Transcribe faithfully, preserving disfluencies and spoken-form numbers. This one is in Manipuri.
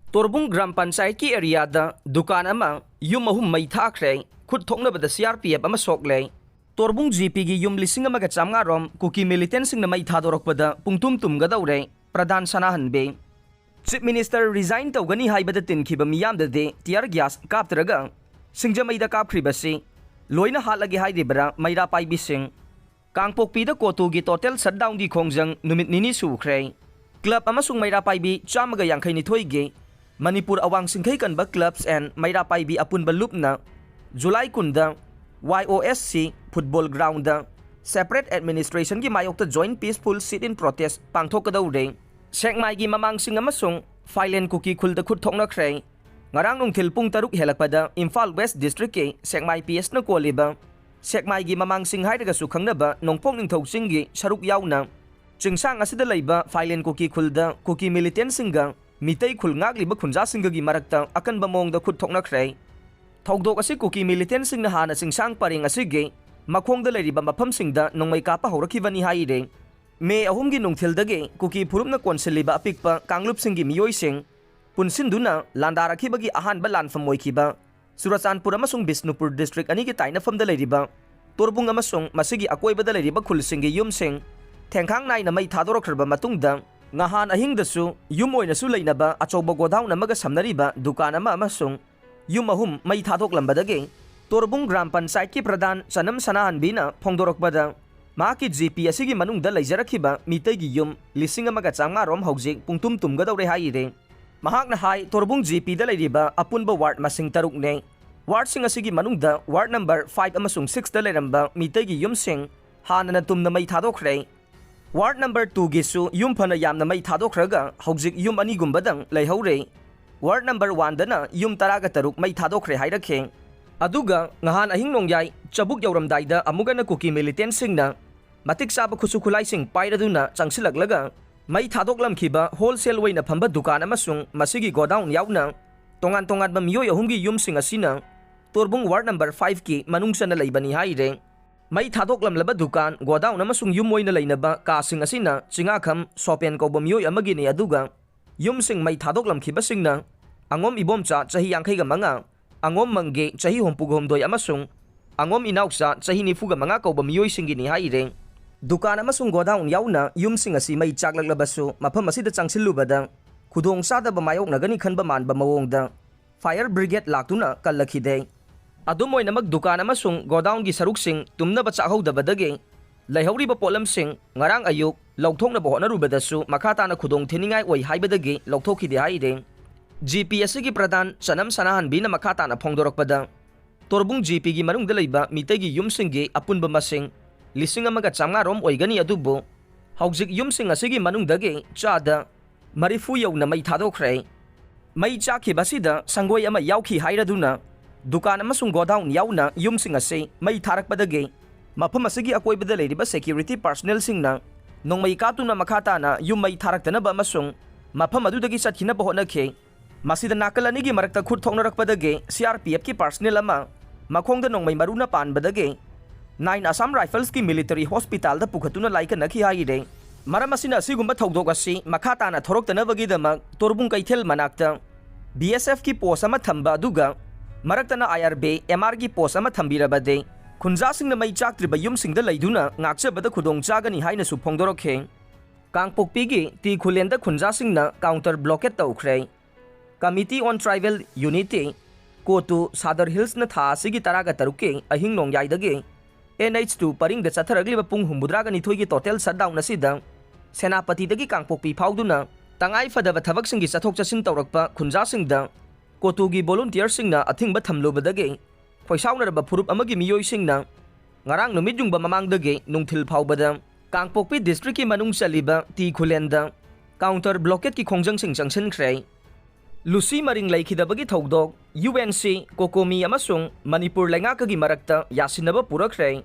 ꯇꯣꯔꯕꯨꯡ ꯒ꯭ꯔꯥꯝ ꯄꯟꯆꯥꯌꯠꯀꯤ ꯑꯦꯔꯤꯌꯥꯗ ꯗꯨꯀꯥꯟ ꯑꯃ, ꯌꯨꯝ ꯑꯍꯨꯝ ꯃꯩ ꯊꯥꯈ꯭ꯔꯦ꯫ ꯈꯨꯠ ꯊꯣꯛꯅꯕꯗ ꯁꯤ ꯑꯥꯔ ꯄꯤ ꯑꯦꯐ ꯑꯃ ꯁꯣꯛꯂꯦ꯫ ꯇꯣꯔꯕꯨꯡ ꯖꯤ ꯄꯤꯒꯤ ꯌꯨꯝ ꯂꯤꯁꯤꯡ ꯑꯃꯒ ꯆꯥꯝꯃꯉꯥ ꯔꯣꯝ ꯀꯨꯀꯤ ꯃꯤꯂꯤꯇꯦꯟꯁꯤꯡꯅ ꯃꯩ ꯊꯥꯗꯣꯔꯛꯄꯗ ꯄꯨꯡꯇꯨꯝ ꯇꯨꯝꯒꯗꯧꯔꯦ꯫ ꯄ꯭ꯔꯙꯥꯟ ꯁꯅꯥꯍꯟꯕꯤ꯫ ꯆꯤꯐ ꯃꯤꯅꯤꯁꯇꯔ ꯔꯤꯖꯥꯏꯟ ꯇꯧꯒꯅꯤ ꯍꯥꯏꯕꯗ ꯇꯤꯟꯈꯤꯕ ꯃꯤꯌꯥꯝꯗꯗꯤ ꯇꯤꯌꯔ ꯒ꯭ꯌꯥꯁ ꯀꯥꯞꯇ꯭ꯔꯒ ꯁꯤꯡꯖꯃꯩꯗ ꯀꯥꯞꯈ꯭ꯔꯤꯕꯁꯤ ꯂꯣꯏꯅ ꯍꯥꯠꯂꯒꯦ ꯍꯥꯏꯔꯤꯕ꯭ꯔꯥ ꯃꯩꯔꯥ ꯄꯥꯏꯕꯤꯁꯤꯡ? ꯀꯥꯡꯄꯣꯛꯄꯤꯗ ꯀꯣꯇꯨꯒꯤ ꯇꯣꯇꯦꯜ ꯁꯠꯗꯥꯎꯟꯒꯤ ꯈꯣꯡꯖꯪ ꯅꯨꯃꯤꯠ ꯅꯤꯅꯤ ꯁꯨꯈ꯭ꯔꯦ꯫ ꯀ꯭ꯂꯕ ꯑꯃꯁꯨꯡ ꯃꯩꯔꯥ ꯄꯥꯏꯕꯤ ꯆꯥꯝꯃꯒ ꯌꯥꯡꯈꯩꯅꯤꯊꯣꯏꯒꯤ ꯃꯅꯤꯄꯨꯔ ꯑꯋꯥꯡ ꯁꯤꯡꯈꯩ ꯀꯟꯕ ꯀ꯭ꯂꯕꯁ ꯑꯦꯟ ꯃꯩꯔꯥ ꯄꯥꯏꯕꯤ ꯑꯄꯨꯟꯕ ꯂꯨꯞꯅ ꯖꯨꯂꯥꯏ ꯀꯨꯟꯗ ꯋꯥꯏ ꯑꯣ S C football ground separate ꯑꯦꯗꯃꯤꯅꯤꯁꯇ꯭ꯔꯦꯁꯟꯒꯤ ꯃꯥꯌꯣꯛꯇ ꯖꯣꯏꯟ ꯄꯤꯁꯐꯨꯜ ꯁꯤꯠ ꯏꯟ ꯄ꯭ꯔꯣꯇꯦꯁ ꯄꯥꯡꯊꯣꯛꯀꯗꯧꯔꯦ꯫ ꯁꯦꯛꯃꯥꯏꯒꯤ ꯃꯃꯥꯡꯁꯤꯡ ꯑꯃꯁꯨꯡ ꯐꯥꯏꯂꯦꯟ ꯀꯨꯀꯤ ꯈꯨꯜꯗ ꯈꯨꯠ ꯊꯣꯛꯅꯈ꯭ꯔꯦ꯫ ꯉꯔꯥꯡ ꯅꯨꯡꯊꯤꯜ ꯄꯨꯡ ꯇꯔꯨꯛ ꯍꯦꯜꯂꯛꯄꯗ ꯏꯝꯐꯥꯜ ꯋꯦꯁ ꯗꯤꯁꯇ꯭ꯔꯤꯛꯀꯤ ꯁꯦꯛꯃꯥꯏ ꯄꯤ ꯑꯦꯁꯅ ꯀꯣꯜꯂꯤꯕ ꯁꯦꯛꯃꯥꯏꯒꯤ ꯃꯃꯥꯡꯁꯤꯡ ꯍꯥꯏꯔꯒꯁꯨ ꯈꯪꯅꯕ ꯅꯣꯡꯄꯣꯛ ꯅꯤꯡꯊꯧ ꯆꯤꯡꯒꯤ ꯁꯔꯨꯛ ꯌꯥꯎꯅ ꯆꯤꯡꯁꯥꯡ ꯑꯁꯤꯗ ꯂꯩꯕ ꯐꯥꯏꯂꯦꯟ ꯀꯨꯀꯤ ꯈꯨꯜꯗ ꯀꯨꯀꯤ ꯃꯤꯂꯤꯇꯦꯟꯁꯤꯡꯒ ꯃꯤꯇꯩ ꯈꯨꯜ ꯉꯥꯛꯂꯤꯕ ꯈꯨꯟꯖꯥꯁꯤꯡꯒꯒꯤ ꯃꯔꯛꯇ ꯑꯀꯟꯕ ꯃꯑꯣꯡꯗ ꯈꯨꯠ ꯊꯣꯛꯅꯈ꯭ꯔꯦ꯫ ꯊꯧꯗꯣꯛ ꯑꯁꯤ ꯀꯨꯀꯤ ꯃꯤꯂꯤꯇꯦꯟꯁꯤꯡꯅ ꯍꯥꯟꯅ ꯆꯤꯡꯁꯥꯡ ꯄꯔꯦꯡ ꯑꯁꯤꯒꯤ ꯃꯈꯣꯡꯗ ꯂꯩꯔꯤꯕ ꯃꯐꯝꯁꯤꯡꯗ ꯅꯣꯡꯃꯩ ꯀꯥꯞꯄ ꯍꯧꯔꯛꯈꯤꯕꯅꯤ ꯍꯥꯏꯔꯦ꯫ ꯃꯦ ꯑꯍꯨꯝꯒꯤ ꯅꯨꯡꯊꯤꯜꯗꯒꯤ ꯀꯨꯀꯤ ꯐꯨꯔꯨꯞꯅ ꯀꯣꯟꯁꯤꯜꯂꯤꯕ ꯑꯄꯤꯛꯄ ꯀꯥꯡꯂꯨꯞꯁꯤꯡꯒꯤ ꯃꯤꯑꯣꯏꯁꯤꯡ ꯄꯨꯟꯁꯤꯟꯗꯨꯅ ꯂꯥꯟꯗꯥꯔꯛꯈꯤꯕꯒꯤ ꯑꯍꯥꯟꯕ ꯂꯥꯟꯐꯝ ꯑꯣꯏꯈꯤꯕ ꯆꯨꯔꯆꯥꯟꯄꯨꯔ ꯑꯃꯁꯨꯡ ꯕꯤꯁꯅꯨꯄꯨꯔ ꯗꯤꯁꯇ꯭ꯔꯤꯛ ꯑꯅꯤꯒꯤ ꯇꯥꯏꯅꯐꯝꯗ ꯂꯩꯔꯤꯕ ꯇꯣꯔꯕꯨꯡ ꯑꯃꯁꯨꯡ ꯃꯁꯤꯒꯤ ꯑꯀꯣꯏꯕꯗ ꯂꯩꯔꯤꯕ ꯈꯨꯜꯁꯤꯡꯒꯤ ꯌꯨꯝꯁꯤꯡ ꯊꯦꯡꯈꯥꯡ ꯅꯥꯏꯅ ꯃꯩ ꯊꯥꯗꯣꯔꯛꯈ꯭ꯔꯕ ꯃꯇꯨꯡꯗ, ꯉꯍꯥꯟ ꯑꯍꯤꯡꯗꯁꯨ ꯌꯨꯝ ꯑꯣꯏꯅꯁꯨ ꯂꯩꯅꯕ ꯑꯆꯧꯕ ꯒꯣꯗꯥꯎꯟ ꯑꯃꯒ ꯁꯝꯅꯔꯤꯕ ꯗꯨꯀꯥꯟ ꯑꯃ ꯑꯃꯁꯨꯡ ꯌꯨꯝ ꯑꯍꯨꯝ ꯃꯩ ꯊꯥꯗꯣꯛꯂꯝꯕꯗꯒꯤ ꯇꯣꯔꯕꯨꯡ ꯒ꯭ꯔꯥꯝ ꯄꯟꯆꯥꯌꯠꯀꯤ ꯄ꯭ꯔꯙꯥꯟ ꯆꯅꯝ ꯁꯅꯥꯍꯟꯕꯤꯅ ꯐꯣꯡꯗꯣꯔꯛꯄꯗ, ꯃꯍꯥꯛꯀꯤ ꯖꯤ ꯄꯤ ꯑꯁꯤꯒꯤ ꯃꯅꯨꯡꯗ ꯂꯩꯖꯔꯛꯈꯤꯕ ꯃꯤꯇꯩꯒꯤ ꯌꯨꯝ ꯂꯤꯁꯤꯡ ꯑꯃꯒ ꯆꯥꯝꯃꯉꯥ ꯔꯣꯝ ꯍꯧꯖꯤꯛ ꯄꯨꯡꯇꯨꯝ ꯇꯨꯝꯒꯗꯧꯔꯦ ꯍꯥꯏꯔꯦ꯫ ꯃꯍꯥꯛꯅ ꯍꯥꯏ, ꯇꯣꯔꯕꯨꯡ ꯖꯤ ꯄꯤꯗ ꯂꯩꯔꯤꯕ ꯑꯄꯨꯟꯕ ꯋꯥꯔꯗ ꯃꯁꯤꯡ ꯇꯔꯨꯛꯅꯦ꯫ ꯋꯥꯔꯗꯁꯤꯡ ꯑꯁꯤꯒꯤ ꯃꯅꯨꯡꯗ ꯋꯥꯔꯗ ꯅꯝꯕꯔ ꯐꯥꯏꯚ ꯑꯃꯁꯨꯡ ꯁꯤꯛꯁꯇ ꯂꯩꯔꯝꯕ ꯃꯤꯇꯩꯒꯤ ꯌꯨꯝꯁꯤꯡ ꯍꯥꯟꯅꯅ ꯇꯨꯝꯅ ꯃꯩ ꯊꯥꯗꯣꯛꯈ꯭ꯔꯦ꯫ ꯋꯥꯔꯗ ꯅꯝꯕꯔ ꯇꯨꯒꯤꯁꯨ ꯌꯨꯝ ꯐꯅ ꯌꯥꯝꯅ ꯃꯩ ꯊꯥꯗꯣꯛꯈ꯭ꯔꯒ ꯍꯧꯖꯤꯛ ꯌꯨꯝ ꯑꯅꯤꯒꯨꯝꯕꯗꯪ ꯂꯩꯍꯧꯔꯦ꯫ ꯋꯥꯔꯗ ꯅꯝꯕꯔ ꯋꯥꯟꯗꯅ ꯌꯨꯝ ꯇꯔꯥꯒ ꯇꯔꯨꯛ ꯃꯩ ꯊꯥꯗꯣꯛꯈ꯭ꯔꯦ ꯍꯥꯏꯔꯛꯈꯤ꯫ ꯑꯗꯨꯒ ꯉꯍꯥꯟ ꯑꯍꯤꯡ ꯅꯣꯡꯌꯥꯏ ꯆꯕꯨꯛ ꯌꯧꯔꯝꯗꯥꯏꯗ ꯑꯃꯨꯛ ꯍꯟꯅ ꯀꯨꯀꯤ ꯃꯤꯂꯤꯇꯦꯟꯁꯤꯡꯅ ꯃꯇꯤꯛ ꯆꯥꯕ ꯈꯨꯠꯁꯨ ꯈꯨꯠꯂꯥꯏꯁꯤꯡ ꯄꯥꯏꯔꯗꯨꯅ ꯆꯪꯁꯤꯜꯂꯛꯂꯒ ꯃꯩ ꯊꯥꯗꯣꯛꯂꯝꯈꯤꯕ ꯍꯣꯜꯁꯦꯜ ꯑꯣꯏꯅ ꯐꯝꯕ ꯗꯨꯀꯥꯟ ꯑꯃꯁꯨꯡ ꯃꯁꯤꯒꯤ ꯒꯣꯗꯥꯎꯟ ꯌꯥꯎꯅ ꯇꯣꯉꯥꯟ ꯇꯣꯉꯥꯟꯕ ꯃꯤꯑꯣꯏ ꯑꯍꯨꯝꯒꯤ ꯌꯨꯝꯁꯤꯡ ꯑꯁꯤꯅ ꯇꯣꯔꯕꯨꯡ ꯋꯥꯔꯗ ꯅꯝꯕꯔ ꯐꯥꯏꯚꯀꯤ ꯃꯅꯨꯡ ꯆꯟꯅ ꯂꯩꯕꯅꯤ ꯍꯥꯏꯔꯦ꯫ ꯃꯩ ꯊꯥꯗꯣꯛꯂꯝꯂꯕ ꯗꯨꯀꯥꯟ, ꯒꯣꯗꯥꯎꯟ ꯑꯃꯁꯨꯡ ꯌꯨꯝ ꯑꯣꯏꯅ ꯂꯩꯅꯕ ꯀꯥꯁꯤꯡ ꯑꯁꯤꯅ ꯆꯤꯉꯥꯈꯝ ꯁꯣꯄꯦꯟ ꯀꯧꯕ ꯃꯤꯑꯣꯏ ꯑꯃꯒꯤꯅꯤ, ꯑꯗꯨꯒ ꯌꯨꯝꯁꯤꯡ ꯃꯩ ꯊꯥꯗꯣꯛꯂꯝꯈꯤꯕꯁꯤꯡꯅ ꯑꯉꯣꯝ ꯏꯕꯣꯝꯆꯥ ꯆꯍꯤ ꯌꯥꯡꯈꯩꯒ ꯃꯉꯥ, ꯑꯉꯣꯝ ꯃꯪꯒꯦ ꯆꯍꯤ ꯍꯨꯝꯐꯨꯒ ꯍꯨꯝꯗꯣꯏ ꯑꯃꯁꯨꯡ ꯑꯉꯣꯝ ꯏꯅꯥꯎꯆꯥ ꯆꯍꯤ ꯅꯤꯐꯨꯒ ꯃꯉꯥ ꯀꯧꯕ ꯃꯤꯑꯣꯏꯁꯤꯡꯒꯤꯅꯤ ꯍꯥꯏꯔꯦ꯫ ꯗꯨꯀꯥꯟ ꯑꯃꯁꯨꯡ ꯒꯣꯗꯥꯎꯟ ꯌꯥꯎꯅ ꯌꯨꯝꯁꯤꯡ ꯑꯁꯤ ꯃꯩ ꯆꯥꯛꯂꯛꯂꯕꯁꯨ, ꯃꯐꯝ ꯑꯁꯤꯗ ꯆꯪꯁꯤꯜꯂꯨꯕꯗ ꯈꯨꯗꯣꯡꯆꯥꯗꯕ ꯃꯥꯌꯣꯛꯅꯒꯅꯤ ꯈꯟꯕ ꯃꯥꯟꯕ ꯃꯑꯣꯡꯗ ꯐꯥꯌꯔ ꯕ꯭ꯔꯤꯒꯦꯗ ꯂꯥꯛꯇꯨꯅ ꯀꯜꯂꯛꯈꯤꯗꯦ꯫ ꯑꯗꯨꯝ ꯑꯣꯏꯅꯃꯛ, ꯗꯨꯀꯥꯟ ꯑꯃꯁꯨꯡ ꯒꯣꯗꯥꯎꯟꯒꯤ ꯁꯔꯨꯛꯁꯤꯡ ꯇꯨꯝꯅꯕ ꯆꯥꯛꯍꯧꯗꯕꯗꯒꯤ ꯂꯩꯍꯧꯔꯤꯕ ꯄꯣꯠꯂꯝꯁꯤꯡ ꯉꯔꯥꯡ ꯑꯌꯨꯛ ꯂꯧꯊꯣꯛꯅꯕ ꯍꯣꯠꯅꯔꯨꯕꯗꯁꯨ ꯃꯈꯥ ꯇꯥꯅ ꯈꯨꯗꯣꯡ ꯊꯤꯅꯤꯡꯉꯥꯏ ꯑꯣꯏ ꯍꯥꯏꯕꯗꯒꯤ ꯂꯧꯊꯣꯛꯈꯤꯗꯦ ꯍꯥꯏꯔꯦ꯫ ꯖꯤ ꯄꯤ ꯑꯁꯤꯒꯤ ꯄ꯭ꯔꯙꯥꯟ ꯆꯅꯝ ꯁꯅꯥꯍꯟꯕꯤꯅ ꯃꯈꯥ ꯇꯥꯅ ꯐꯣꯡꯗꯣꯔꯛꯄꯗ, ꯇꯣꯔꯕꯨꯡ ꯖꯤ ꯄꯤꯒꯤ ꯃꯅꯨꯡꯗ ꯂꯩꯕ ꯃꯤꯇꯩꯒꯤ ꯌꯨꯝꯁꯤꯡꯒꯤ ꯑꯄꯨꯟꯕ ꯃꯁꯤꯡ ꯂꯤꯁꯤꯡ ꯑꯃꯒ ꯆꯥꯝꯃꯉꯥ ꯔꯣꯝ ꯑꯣꯏꯒꯅꯤ, ꯑꯗꯨꯕꯨ ꯍꯧꯖꯤꯛ ꯌꯨꯝꯁꯤꯡ ꯑꯁꯤꯒꯤ ꯃꯅꯨꯡꯗꯒꯤ ꯆꯥꯗ ꯃꯔꯤꯐꯨ ꯌꯧꯅ ꯃꯩ ꯊꯥꯗꯣꯛꯈ꯭ꯔꯦ꯫ ꯃꯩ ꯆꯥꯛꯈꯤꯕ ꯑꯁꯤꯗ ꯁꯪꯒꯣꯏ ꯑꯃ ꯌꯥꯎꯈꯤ ꯍꯥꯏꯔꯗꯨꯅ ꯗꯨꯀꯥꯟ ꯑꯃꯁꯨꯡ ꯒꯣꯗꯥꯎꯟ ꯌꯥꯎꯅ ꯌꯨꯝꯁꯤꯡ ꯑꯁꯤ ꯃꯩ ꯊꯥꯔꯛꯄꯗꯒꯤ ꯃꯐꯝ ꯑꯁꯤꯒꯤ ꯑꯀꯣꯏꯕꯗ ꯂꯩꯔꯤꯕ ꯁꯦꯀ꯭ꯌꯨꯔꯤꯇꯤ ꯄꯥꯔꯁꯅꯦꯜꯁꯤꯡꯅ ꯅꯣꯡꯃꯩ ꯀꯥꯞꯇꯨꯅ ꯃꯈꯥ ꯇꯥꯅ ꯌꯨꯝ ꯃꯩ ꯊꯥꯔꯛꯇꯅꯕ ꯑꯃꯁꯨꯡ ꯃꯐꯝ ꯑꯗꯨꯗꯒꯤ ꯆꯠꯈꯤꯅꯕ ꯍꯣꯠꯅꯈꯤ꯫ ꯃꯁꯤꯗ ꯅꯥꯀꯜ ꯑꯅꯤꯒꯤ ꯃꯔꯛꯇ ꯈꯨꯠ ꯊꯣꯛꯅꯔꯛꯄꯗꯒꯤ ꯁꯤ ꯑꯥꯔ ꯄꯤ ꯑꯦꯐꯀꯤ ꯄꯥꯔꯁꯅꯦꯜ ꯑꯃ ꯃꯈꯣꯡꯗ ꯅꯣꯡꯃꯩ ꯃꯔꯨꯅ ꯄꯥꯟꯕꯗꯒꯤ ꯅꯥꯏꯟ ꯑꯁꯥꯝ ꯔꯥꯏꯐꯜꯁꯀꯤ ꯃꯤꯂꯤꯇꯔꯤ ꯍꯣꯁꯄꯤꯇꯥꯜꯗ ꯄꯨꯈꯠꯇꯨꯅ ꯂꯥꯏꯀꯠꯅꯈꯤ ꯍꯥꯏꯔꯦ꯫ ꯃꯔꯝ ꯑꯁꯤꯅ ꯑꯁꯤꯒꯨꯝꯕ ꯊꯧꯗꯣꯛ ꯑꯁꯤ ꯃꯈꯥ ꯇꯥꯅ ꯊꯣꯔꯛꯇꯅꯕꯒꯤꯗꯃꯛ ꯇꯣꯔꯕꯨꯡ ꯀꯩꯊꯦꯜ ꯃꯅꯥꯛꯇ ꯕꯤ ꯑꯦꯁ ꯑꯦꯐꯀꯤ ꯄꯣꯁ ꯑꯃ ꯊꯝꯕ, ꯑꯗꯨꯒ ꯃꯔꯛꯇꯅ ꯑꯥꯏ ꯑꯥꯔ ꯕꯤ ꯑꯦꯝ ꯑꯥꯔꯒꯤ ꯄꯣꯁ ꯑꯃ ꯊꯝꯕꯤꯔꯕꯗꯤ ꯈꯨꯟꯖꯥꯁꯤꯡꯅ ꯃꯩ ꯆꯥꯛꯇ꯭ꯔꯤꯕ ꯌꯨꯝꯁꯤꯡꯗ ꯂꯩꯗꯨꯅ ꯉꯥꯛꯆꯕꯗ ꯈꯨꯗꯣꯡ ꯆꯥꯒꯅꯤ ꯍꯥꯏꯅꯁꯨ ꯐꯣꯡꯗꯣꯔꯛꯈꯤ꯫ ꯀꯥꯡꯄꯣꯛꯄꯤꯒꯤ ꯇꯤ ꯈꯨꯂꯦꯟꯗ ꯈꯨꯟꯖꯥꯁꯤꯡꯅ ꯀꯥꯎꯟꯇꯔ ꯕ꯭ꯂꯣꯀꯦꯠ ꯇꯧꯈ꯭ꯔꯦ꯫ Committee on Tribal Unity, ꯀꯣꯇꯨ ꯁꯥꯗꯔ ꯍꯤꯜꯁꯅ ꯊꯥ ꯑꯁꯤꯒꯤ ꯇꯔꯥꯒ ꯇꯔꯨꯛꯀꯤ ꯑꯍꯤꯡ ꯅꯣꯡꯌꯥꯏꯗꯒꯤ ꯑꯦꯟ ꯑꯩꯆ ꯇꯨ ꯄꯔꯤꯡꯗ ꯆꯠꯊꯔꯛꯂꯤꯕ ꯄꯨꯡ ꯍꯨꯝꯐꯨꯇꯔꯥꯒ ꯅꯤꯊꯣꯏꯒꯤ ꯇꯣꯇꯦꯜ ꯁꯠꯗꯥꯎꯟ ꯑꯁꯤꯗ ꯁꯦꯅꯥꯄꯇꯤꯗꯒꯤ ꯀꯥꯡꯄꯣꯛꯄꯤ ꯐꯥꯎꯗꯨꯅ ꯇꯉꯥꯏ ꯐꯗꯕ ꯊꯕꯛꯁꯤꯡꯒꯤ ꯆꯠꯊꯣꯛ ꯆꯠꯁꯤꯟ ꯇꯧꯔꯛꯄ ꯈꯨꯟꯖꯥꯁꯤꯡꯗ ꯀꯣꯇꯨꯒꯤ ꯚꯣꯂꯨꯟꯇꯤꯌꯔꯁꯤꯡꯅ ꯑꯊꯤꯡꯕ ꯊꯝꯂꯨꯕꯗꯒꯤ ꯈꯣꯏꯁꯥꯎꯅꯔꯕ ꯐꯨꯔꯨꯞ ꯑꯃꯒꯤ ꯃꯤꯑꯣꯏꯁꯤꯡꯅ ꯉꯔꯥꯡ ꯅꯨꯃꯤꯠ ꯌꯨꯡꯕ ꯃꯃꯥꯡꯗꯒꯤ ꯅꯨꯡꯊꯤꯜ ꯐꯥꯎꯕꯗ ꯀꯥꯡꯄꯣꯛꯄꯤ ꯗꯤꯁꯇ꯭ꯔꯤꯛꯀꯤ ꯃꯅꯨꯡ ꯆꯜꯂꯤꯕ ꯇꯤ ꯈꯨꯂꯦꯟꯗ ꯀꯥꯎꯟꯇꯔ ꯕ꯭ꯂꯣꯀꯦꯠꯀꯤ ꯈꯣꯡꯖꯪꯁꯤꯡ ꯆꯪꯁꯤꯟꯈ꯭ꯔꯦ꯫ ꯂꯨꯁꯤ ꯃꯔꯤꯡ ꯂꯩꯈꯤꯗꯕꯒꯤ ꯊꯧꯗꯣꯛ, ꯌꯨ ꯑꯦꯟ ꯁꯤ, ꯀꯣꯀꯣꯃꯤ ꯑꯃꯁꯨꯡ ꯃꯅꯤꯄꯨꯔ ꯂꯩꯉꯥꯛꯀꯒꯤ ꯃꯔꯛꯇ ꯌꯥꯁꯤꯟꯅꯕ ꯄꯨꯔꯛꯈ꯭ꯔꯦ꯫